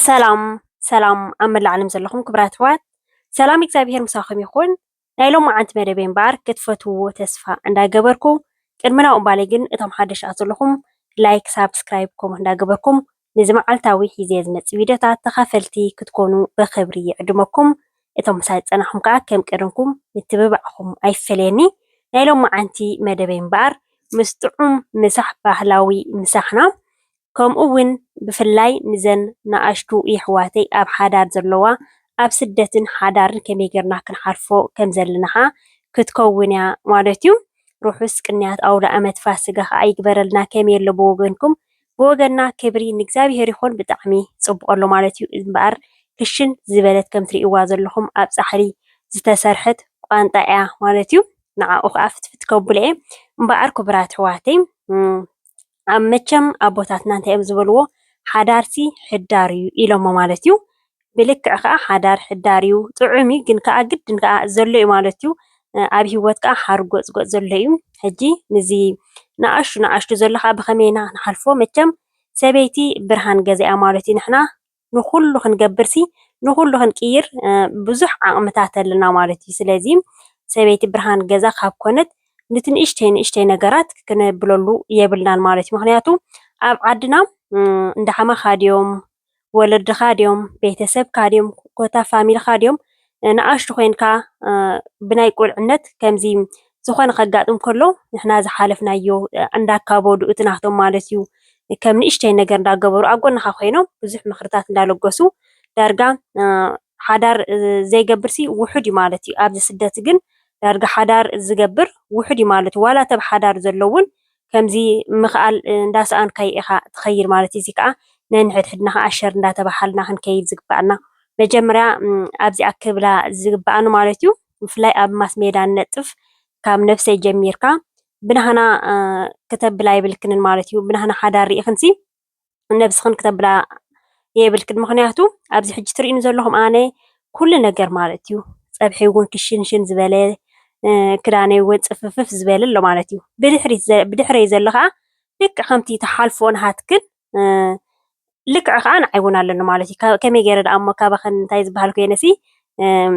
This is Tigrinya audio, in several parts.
ሰላም ሰላም፣ ኣብ መላእ ዓለም ዘለኹም ክቡራት ኣሕዋት፣ ሰላም እግዚኣብሄር ምሳኹም ይኹን። ናይ ሎማዓንቲ መደበይ እምበኣር ክትፈትውዎ ተስፋ እንዳገበርኩ፣ ቅድሚ ናብኡ ምባለይ ግን እቶም ሓደሽቲ ዘለኹም ላይክ፣ ሳብስክራይብ፣ ኮመንት እንዳገበርኩም ንዚ መዓልታዊ ሒዘ ዝመጽእ ቪድዮታት ተኻፈልቲ ክትኮኑ ብኽብሪ ይዕድመኩም። እቶም ምሳይ ዝጸናሕኩም ከኣ ከም ቀደምኩም ምትብባዕኹም ኣይፈለየኒ። ናይ ሎማዓንቲ መደበይ እምበኣር ምስ ጥዑም ምሳሕ ባህላዊ ምሳሕና ከምኡ እውን ብፍላይ ንዘን ንኣሽቱ የሕዋተይ ኣብ ሓዳር ዘለዋ ኣብ ስደትን ሓዳርን ከመይ ጌርና ክንሓልፎ ከም ዘለና ኸኣ ክትከውን እያ ማለት እዩ። ርሑስ ቅንያት ኣውደ ኣመት ፋሲጋ ኸኣ ይግበረልና። ከመይ ኣሎ ብወገንኩም? ብወገንና ክብሪ ንእግዚኣብሄር ይኹን፣ ብጣዕሚ ጽቡቕ ኣሎ ማለት እዩ። እምበኣር ክሽን ዝበለት ከም ትርእይዋ ዘለኹም ኣብ ጻሕሊ ዝተሰርሐት ቋንጣ እያ ማለት እዩ። ንዓኡ ኸኣ ፍትፍት ከብሎ እየ። እምበኣር ክቡራት ኣሕዋተይ፣ እም፣ ኣብ መቸም ኣቦታትና እንታይ እዮም ዝበልዎ? ሓዳርሲ ሕዳር እዩ ኢሎሞ ማለት እዩ። ብልክዕ ከኣ ሓዳር ሕዳር እዩ፣ ጥዑም እዩ፣ ግን ከኣ ግድን ከኣ ዘሎ እዩ ማለት እዩ። እ፣ ኣብ ህይወት ከኣ ሓርጎጽጎጽ ዘሎ እዩ። ሕጂ ንዚ ንኣሽቱ ንኣሽቱ ዘሎ ከኣ ብኸመይ ኢና ክንሓልፎ? መቸም ሰበይቲ ብርሃን ገዛ እያ ማለት እዩ። ንሕና ንኹሉ ክንገብርሲ ንኹሉ ክንቅይር፣ እ፣ ብዙሕ ዓቕምታት ኣለና ማለት እዩ። ስለዚ ሰበይቲ ብርሃን ገዛ ካብ ኮነት ንቲ ንእሽተይ ንእሽተይ ነገራት ክነብለሉ የብልናን ማለት እዩ። ምኽንያቱ ኣብ ዓድና፣ እ፣ እንዳ ሓማኻ ድዮም፣ ወለድኻ ድዮም፣ ቤተሰብካ ድዮም፣ ኮታ ፋሚልኻ ድዮም፣ እ፣ ንኣሽቱ ኮይንካ፣ እ፣ ብናይ ቁልዕነት ከምዚ ዝኾነ ከጋጥም ከሎ ንሕና ዝሓለፍናዮ፣ እ፣ እንዳካበዱ እቲ ናቶም ማለት እዩ። ከም ንእሽተይ ነገር እንዳገበሩ ኣብ ጎንኻ ኮይኖም ብዙሕ ምኽርታት እንዳለገሱ ዳርጋ፣ እ፣ ሓዳር፣ እ፣ ዘይገብርሲ ውሑድ እዩ ማለት እዩ። ኣብዚ ስደት ግን ዳርጋ ሓዳር ዝገብር ውሑድ እዩ ማለት እዩ። ዋላ ተብ ሓዳር ዘሎ እውን ከምዚ ምኽኣል፣ እ፣ እንዳሰኣንካዮ ኢኻ ትኸይድ ማለት እዩ። እዚ ከኣ ነንሕድሕድና ከኣ ሸር እንዳተባሃልና ክንከይድ ዝግባኣና። መጀመርያ፣ እም፣ ኣብዚኣ ክብላ ዝግባኣኒ ማለት እዩ። ብፍላይ ኣብ ማስ ሜዳ ንነጥፍ ካብ ነብሰይ ጀሚርካ ብናህና፣ እ፣ ክተብላ የብልክንን ማለት እዩ። ብናህና ሓዳር ርኢኽንሲ ነብስኽን ክተብላ የብልክን። ምኽንያቱ ኣብዚ ሕጂ ትርእዩኒ ዘለኹም ኣነ ኩሉ ነገር ማለት እዩ። ጸብሒ እውን ክሽንሽን ዝበለ፣ እ፣ ክዳነይ እውን ጽፍፍፍ ዝበለ ኣሎ ማለት እዩ። ብድሕሪት ዘ-፣ ብድሕረይ ዘሎ ከኣ ልክዕ ከምቲ ትሓልፍኦ ናሃትክን፣ እ፣ ልክዕ ከኣ ንዓይ እውን ኣለኒ ማለት እዩ። ከ-፣ ከመይ ገይረ ደኣ እሞ ካባኽን እንታይ ዝበሃል ኮይነሲ፣ እም፣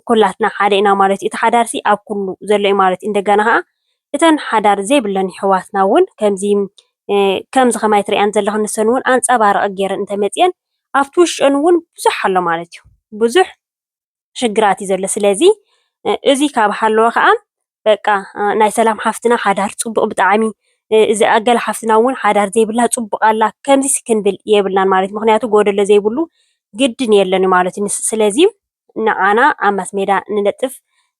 ኩላትና ሓደ ኢና ማለት እዩ። እቲ ሓዳርሲ ኣብ ኩሉ ዘሎ እዩ ማለት እዩ። እንደገና ከኣ እተን ሓዳር ዘይብለን የሕዋትና እውን ከምዚ፣ እ፣ ከምዚ ከማይ ትሪኣን ዘለኽን ንሰን እውን ኣንጸባርቂ ገይረን እንተመጺአን ኣብቲ ውሽጠን እውን ብዙሕ ኣሎ ማለት እዩ። ብዙሕ ሽግራት እዩ ዘሎ። ስለዚ፣ እ፣ እዚ ካብ ሃለወ ከኣ በቃ፣ እ፣ ናይ ሰላም ሓፍትና ሓዳር ጽቡቕ ብጣዕሚ፣ እ፣ እዚ ኣገለ ሓፍትና እውን ሓዳር ዘይብላ ጽቡቕ ኣላ፣ ከምዚስ ክንብል የብልናን ማለት እዩ። ምኽንያቱ ጎደሎ ዘይብሉ ግድን የለን እዩ ማለት እዩ። ንስ-፣ ስለዚ ንዓና ኣብ ማስ ሜዳ ንነጥፍ፣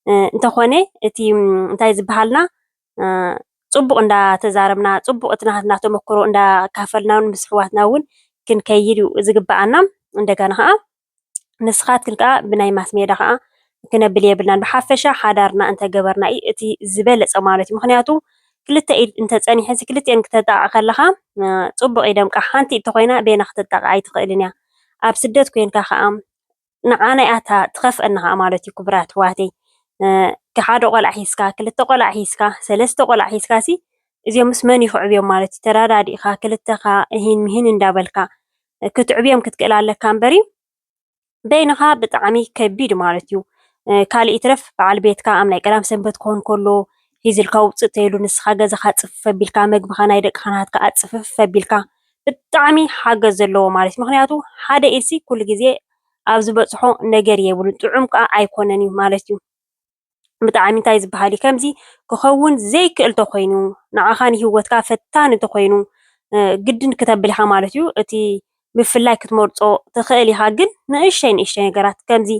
እ፣ እንተኾነ እቲ፣ ም፣ እንታይ ዝበሃልና፣ እ፣ ጽቡቕ እንዳተዛረብና፣ ጽቡቕ እቲ ናትና ተመክሮ እንዳካፈልናን ምስ ኣሕዋትና እውን ክንከይድ እዩ ዝግበኣና። እንደገና ከኣ ንስኻትክን ከኣ ብናይ ማስ ሜዳ ከኣ ክነብል የብልናን። ብሓፈሻ ሓዳርና እንተገበርና እዩ እቲ ዝበለጸ ማለት እዩ። ምኽንያቱ ክልተ ኢድ እንተጸኒሐሲ ክልቲኤን ክተጣቕዓ ከለኻ፣ እ፣ ጽቡቕ ይደምቃ። ሓንቲ ኢድ ተኾይና በይና ክተጣቕዓ ኣይትኽእልን እያ። ኣብ ስደት ኮይንካ ከኣ ንዓና እያ እታ ትኸፍአና ከኣ ማለት እዩ። ክቡራት ኣሕዋተይ፣ እ፣ ሓደ ቆልዓ ሒዝካ፣ ክልተ ቆልዓ ሒዝካ፣ ሰለስተ ቆልዓ ሒዝካሲ እዚኦምስ መን እዩ ክዕብዮም ማለት እዩ። ተረዳዲእካ ክልተኻ እሂን ምሂን እንዳበልካ ክትዕብዮም ክትክእል ኣለካ እምበሪ በይንኻ ብጣዕሚ ከቢድ ማለት እዩ። እ፣ ካልእ ይትረፍ በዓል ቤትካ ኣብ ናይ ቀዳም ሰንበት ክኾን ከሎ ሒዝልካ ውፅእ ተይሉ ንስኻ ገዛኻ ፅፍፍ ኣቢልካ መግብኻ ናይ ደቅኻ ናትካ ኣፅፍፍ ኣቢልካ ብጣዕሚ ሓገዝ ዘለዎ ማለት እዩ። ምኽንያቱ ሓደ ኢድሲ ኩሉ ግዜ ኣብ ዝበፅሖ ነገር የብሉን፣ ጥዑም ከዓ ኣይኮነን እዩ ማለት እዩ። ብጣዕሚ እንታይ ዝበሃል እዩ፣ ከምዚ ክኸውን ዘይክእል ተኾይኑ፣ ንዓኻ ንህይወትካ ፈታኒ ተኾይኑ፣ እ፣ ግድን ክተብል ኢኻ ማለት እዩ። እቲ ምፍላይ ክትመርጾ ትኽእል ኢኻ፣ ግን ንእሽተይ ንእሽተይ ነገራት፣ ከምዚ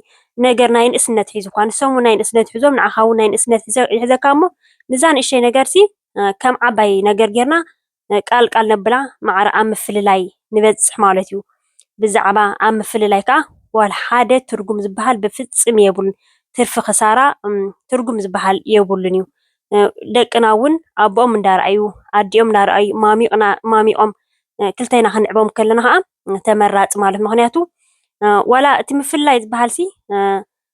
ነገር ናይ ንእስነት ሒዙ እኳ፣ ንሶም እውን ናይ ንእስነት ሒዞም፣ ንዓኻ እውን ናይ ንእስነት ሒዘ-፣ ይሕዘካ እሞ፣ ንዛ ንእሽተይ ነገርሲ፣ እ፣ ከም ዓባይ ነገር ጌርና፣ እ፣ ቃል ቃል ነብላ፣ ማዕረ ኣብ ምፍልላይ ንበጽሕ ማለት እዩ። ብዛዕባ ኣብ ምፍልላይ ከኣ ዋላ ሓደ ትርጉም ዝበሃል ብፍጽም የብሉን። ትርፊ ክሳራ፣ እም፣ ትርጉም ዝበሃል የብሉን እዩ። እ፣ ደቅና እውን ኣቦኦም እንዳረኣዩ፣ ኣዲኦም እንዳረኣዩ፣ ማሚቕና-፣ ማሚቖም፣ እ፣ ክልተና ክንዕቦም ከለና ከኣ፣ እ፣ ተመራጺ ማለት። ምኽንያቱ፣ እ፣ ዋላ እቲ ምፍልላይ ዝበሃልሲ፣ እ፣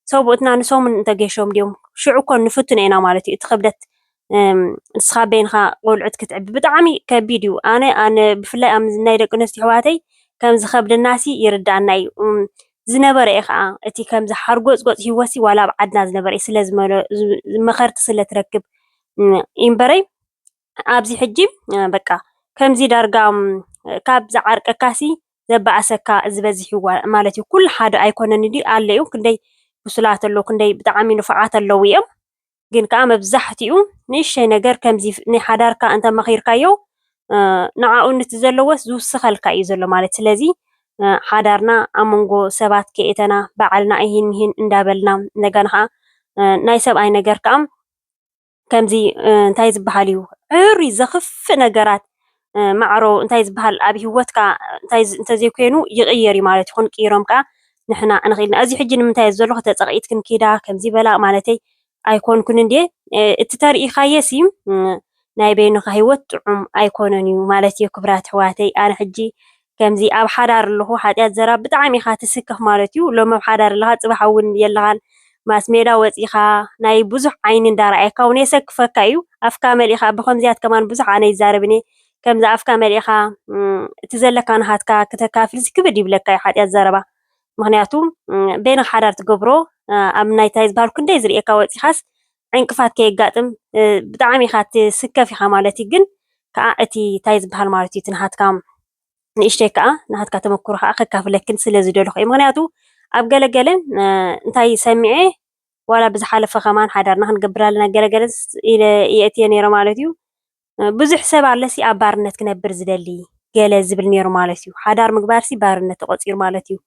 ሰብኡትና ንሶምን እንተገሾም ድዮም? ሽዑ እኮ ንፍትኖ ኢና ማለት እዩ። እቲ ክብደት፣ እም፣ ንስኻ በይንኻ ቆልዑት ክትዕቢ ብጣዕሚ ከቢድ እዩ። ኣነ፣ ኣነ ብፍላይ ኣብ ናይ ደቂ ኣንስትዮ ኣሕዋተይ ከም ዝኸብደናሲ ይርዳና እዩ። እም፣ ዝነበረ እዩ ከዓ እቲ ከምዚ ሓርጎፅጎፅ ህይወትሲ ዋላ ኣብ ዓድና ዝነበረ እዩ ስለ ዝመለ-፣ ዝ-፣ መኸርቲ ስለ ትረክብ፣ እም፣ እምበረይ ኣብዚ ሕጂ፣ እ፣ በቃ ከምዚ ዳርጋ፣ እም፣ ካብ ዝዓርቀካሲ ዘባእሰካ ዝበዝሕ እዩ ዋ-፣ ማለት እዩ። ኩሉ ሓደ ኣይኮነን ድዩ? ኣሎ እዩ። ክንደይ ብሱላት ኣለዉ፣ ክንደይ ብጣዕሚ ንፉዓት ኣለዉ እዮም። ግን ከዓ መብዛሕትኡ ንእሽተይ ነገር ከምዚ ናይ ሓዳርካ እንተ መኺርካዮ፣ እ፣ ንዓኡ ንቲ ዘለዎስ ዝውስኸልካ እዩ ዘሎ ማለት። ስለዚ፣ እ፣ ሓዳርና ኣብ መንጎ ሰባት ከየእተና፣ ባዕልና እሂን ምሂን እንዳበልና፣ እንደገና ከዓ፣ እ፣ ናይ ሰብኣይ ነገር ከዓ ከምዚ፣ እ፣ እንታይ ዝበሃል እዩ፣ ዕሩይ ዘኽፍእ ነገራት፣ እ፣ ማዕሮ እንታይ ዝበሃል ኣብ ህይወትካ እንታይ ዝ-፣ እንተዘይኮይኑ ይቕየር እዩ ማለት እዩ። ክንቅይሮም ከዓ ንሕና ንኽኢልና። እዚ ሕጂ ንምንታይ እዩ ዘሎ ተጸቒጥክን ኪዳ ከምዚ በላ ማለተይ ኣይኮንኩን እንድየ። እ፣ እቲ ተርኢኻየሲ፣ እ፣ ናይ በይንኻ ህይወት ጥዑም ኣይኮነን እዩ ማለት እዩ። ክብራት ኣሕዋተይ፣ ኣነ ሕጂ ከምዚ ኣብ ሓዳር ኣለኹ፣ ሓጢኣት ዘራብ ብጣዕሚ ኢኻ ትስከፍ ማለት እዩ። ሎሚ ኣብ ሓዳር ኣለኻ፣ ጽባሕ እውን የለኻን። ማስ ሜዳ ወጺኻ ናይ ብዙሕ ዓይኒ እንዳረኣየካ እውን የሰክፈካ እዩ። ኣፍካ መሊእኻ፣ ብኸምዚያት ከማን ብዙሕ ኣነ ይዛረብን እየ። ከምዚ ኣፍካ መሊእኻ፣ እም፣ እቲ ዘለካ ናሃትካ ክተካፍልሲ ክብድ ይብለካ እዩ ሓጢኣት ዘረባ። ምኽንያቱ፣ እም፣ በይንኻ ሓዳር ትገብሮ፣ እ፣ ኣብ ናይ ታይ ዝበሃል ክንደይ ዝርእየካ ወጺኻስ ዕንቅፋት ከየጋጥም፣ እ፣ ብጣዕሚ ኢኻ ትስከፍ ኢኻ ማለት እዩ። ግን ከኣ እቲ ታይ ዝበሃል ማለት እዩ፣ እቲ ናሃትካ ንእሽተይ ከኣ ናሃትካ ተመኩሮ ከኣ ከካፍለክን ስለ ዝደለኹ እየ። ምኽንያቱ ኣብ ገለገለ፣ እ፣ እንታይ ሰሚዐ፣ ዋላ ብዝሓለፈ ከማን ሓዳርና ክንገብር ኣለና ገለገለ ስ-፣ ኢለ የእትየ ነይረ ማለት እዩ። እ፣ ብዙሕ ሰብ ኣለሲ ኣብ ባርነት ክነብር ዝደሊ ገለ ዝብል ነይሩ ማለት እዩ። ሓዳር ምግባርሲ ባርነት ተቖጺሩ ማለት እዩ።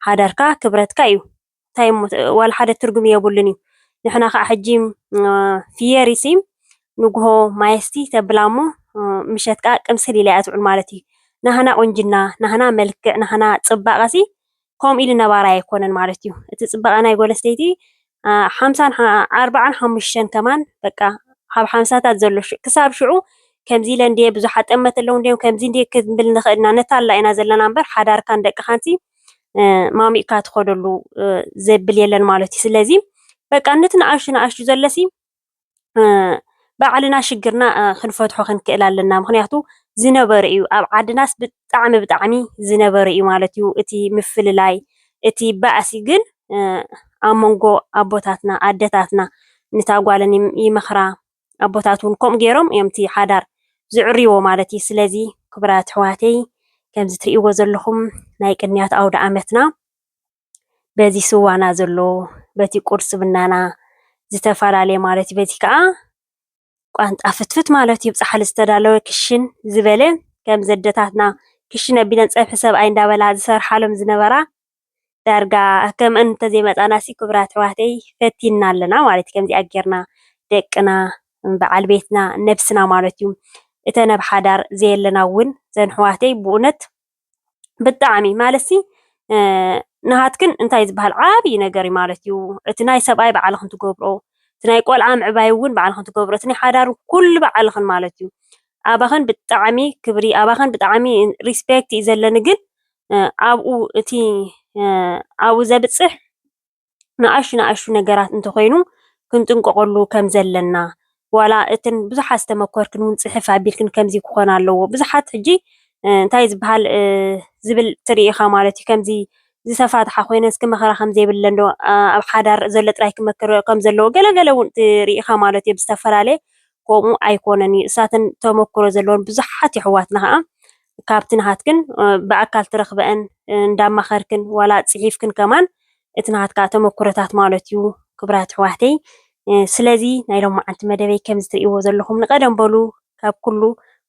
ሓዳርካ ክብረትካ እዩ። እንታይ እሞ፣ ዋላ ሓደ ትርጉም የብሉን እዩ። ንሕና ከዓ ሕጂ፣ እ፣ ፍየሪሲ ንግሆ ማየስቲ ተብላ እሞ፣ እ፣ ምሸት ከዓ ቅምስል ኢላ እያ ትውዕል ማለት እዩ። ናህና ቁንጅና፣ ናህና መልክዕ፣ ናህና ጽባቐሲ ከምኡ ኢሉ ነባራይ ኣይኮነን ማለት እዩ። እቲ ጽባቐ ናይ ጓል ኣንስተይቲ፣ እ፣ ሓምሳን ሓ-፣ ኣርባዓን ሓሙሽተን ከማን በቃ ካብ ሓምሳታት ዘሎ ሽ-፣ ክሳብ ሽዑ ከምዚ ኢለ እንድየ ብዙሓት ጠመት ኣለዉ እንድዮም ከምዚ እንድየ ክንብል ንኽእል ኢና። ነታ ኣላ ኢና ዘለና እምበር ሓዳርካን ደቅኻንሲ፣ እ፣ ማሚእካ ትኸደሉ፣ እ፣ ዘብል የለን ማለት እዩ። ስለዚ በቃ ነቲ ንኣሽቱ ንኣሽቱ ዘለሲ፣ እ፣ ባዕልና ሽግርና፣ እ፣ ክንፈትሖ ክንክእል ኣለና። ምኽንያቱ ዝነበረ እዩ። ኣብ ዓድናስ ብጣዕሚ ብጣዕሚ ዝነበረ እዩ ማለት እዩ። እቲ ምፍልላይ፣ እቲ ባእሲ ግን፣ እ፣ ኣብ መንጎ ኣቦታትና፣ ኣደታትና ንታ ጓለን ይም-፣ ይመኽራ። ኣቦታት እውን ከምኡ ገይሮም እዮም እቲ ሓዳር ዝዕርይዎ ማለት እዩ። ስለዚ ክቡራት ኣሕዋተይ፣ ከምዚ ትርእይዎ ዘለኹም ናይ ቅንያት ኣውደ ኣመትና በዚ ስዋና ዘሎ፣ በቲ ቁርሲ ብናና ዝተፈላለየ ማለት እዩ። በዚ ከዓ ቋንጣ ፍትፍት ማለት እዩ። ብጻሕሊ ዝተዳለወ ክሽን ዝበለ ከም ዘደታትና ክሽን ኣቢለን ጸብሒ ሰብኣይ እንዳበላ ዝሰርሓሎም ዝነበራ ዳርጋ ከምአን እንተዘይመጻናሲ ክቡራት ኣሕዋተይ ፈቲና ኣለና ማለት እዩ። ከምዚኣ ጌርና ደቅና፣ በዓል ቤትና፣ ነብስና ማለት እዩ። እተን ኣብ ሓዳር ዘየለና እውን ዘን ኣሕዋተይ ብእውነት ብጣዕሚ ማለትሲ፣ እ፣ ንሃትክን እንታይ ዝበሃል ዓብዪ ነገር እዩ ማለት እዩ። እቲ ናይ ሰብኣይ ባዕልኽን ትገብሮ፣ እቲ ናይ ቆልዓ ምዕባይ እውን ባዕልኽን ትገብሮ፣ እቲ ናይ ሓዳር ኩሉ ባዕልኽን ማለት እዩ። ኣባኽን ብጣዕሚ ክብሪ፣ ኣባኽን ብጣዕሚ ሪስፔክት እዩ ዘለኒ። ግን፣ እ፣ ኣብኡ እቲ፣ እ፣ ኣብኡ ዘብጽሕ ንኣሽቱ ንኣሽቱ ነገራት እንተኾይኑ ክንጥንቀቐሉ ከም ዘለና፣ ዋላ እተን ብዙሓት ዝተመኮርክን እውን ጽሕፍ ኣቢልክን ከምዚ ክኾን ኣለዎ። ብዙሓት ሕጂ፣ እ፣ እንታይ ዝበሃል፣ እ፣ ዝብል ትርኢ ኢኻ ማለት እዩ። ከምዚ ዝተፋትሓ ኮይነን እስኪ መኸራ ከም ዘይብለን ዶ፣ ኣ፣ ኣብ ሓዳር ዘሎ ጥራይ ክመክር ከም ዘለዎ ገለ ገለ እውን ትርኢ ኢኻ ማለት እዩ። ብዝተፈላለየ ከምኡ ኣይኮነን እዩ። እሳተን ተመክሮ ዘለወን ብዙሓት የሕዋትና ኸዓ ካብቲ ናሃትክን፣ እ፣ ብኣካል ትረኽበአን፣ እ፣ እንዳማኸርክን ዋላ ጽሒፍክን ከማን እቲ ናሃትካ ተመክሮታት ማለት እዩ ክብራት ኣሕዋተይ። እ፣ ስለዚ ናይ ሎማዓንቲ መደበይ ከምዚ ትርእይዎ ዘለኹም ንቐደም በሉ ካብ ኩሉ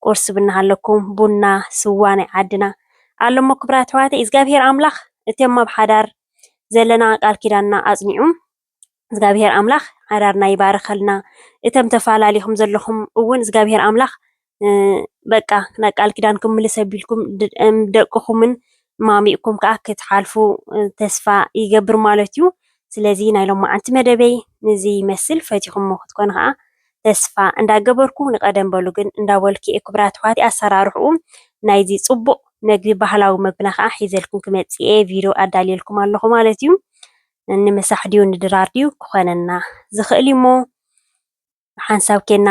ቁርሲ ብናሃለኩም ቡና ስዋ ናይ ዓድና ኣለሞ ክብራት ኣሕዋተይ። እግዚኣብሔር ኣምላኽ እቶም ኣብ ሓዳር ዘለና ቃል ኪዳንና ኣጽኒዑ እግዚኣብሔር ኣምላኽ ሓዳርና ይባርኸልና። እቶም ተፋላሊኹም ዘለኹም እውን እግዚኣብሔር ኣምላኽ፣ እ፣ በቃ ናብ ቃል ኪዳን ክምልስ ኣቢልኩም ድ-፣ እም፣ ደቅኹምን ማሚእኩም ከዓ ክትሓልፉ፣ እ፣ ተስፋ ይገብር ማለት እዩ። ስለዚ ናይ ሎማዓንቲ መደበይ ንዚ ይመስል። ፈቲኹሞ ክትኮኑ ከዓ ተስፋ እንዳገበርኩ ንቐደም በሉ ግን እንዳበልኩ እየ ክቡራት ኣሕዋተይ ኣሰራርሕኡ ናይዚ ጽቡቕ መግቢ ባህላዊ መግብና ከዓ ሒዘልኩም ክመጽእ እየ። ቪድዮ ኣዳልየልኩም ኣለኹ ማለት እዩ። ንምሳሕ ድዩ ንድራር ድዩ ክኾነና ዝኽእል እዩ እሞ፣ ሓንሳብ ኬና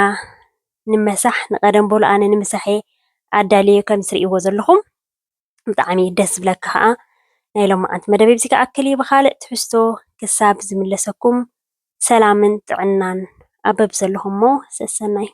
ንመሳሕ። ንቐደም በሉ ኣነ ንምሳሕ እየ ኣዳልየ ከም ትርእይዎ ዘለኹም። ብጣዕሚ ደስ ዝብለካ ከዓ ናይ ሎማዓንቲ መደብ ኣብዚ ክኣክል እዩ። ብኻልእ ትሕዝቶ ክሳብ ዝምለሰኩም ሰላምን ጥዕናን ኣብ በብዘለኹሞ ሰሰናይ።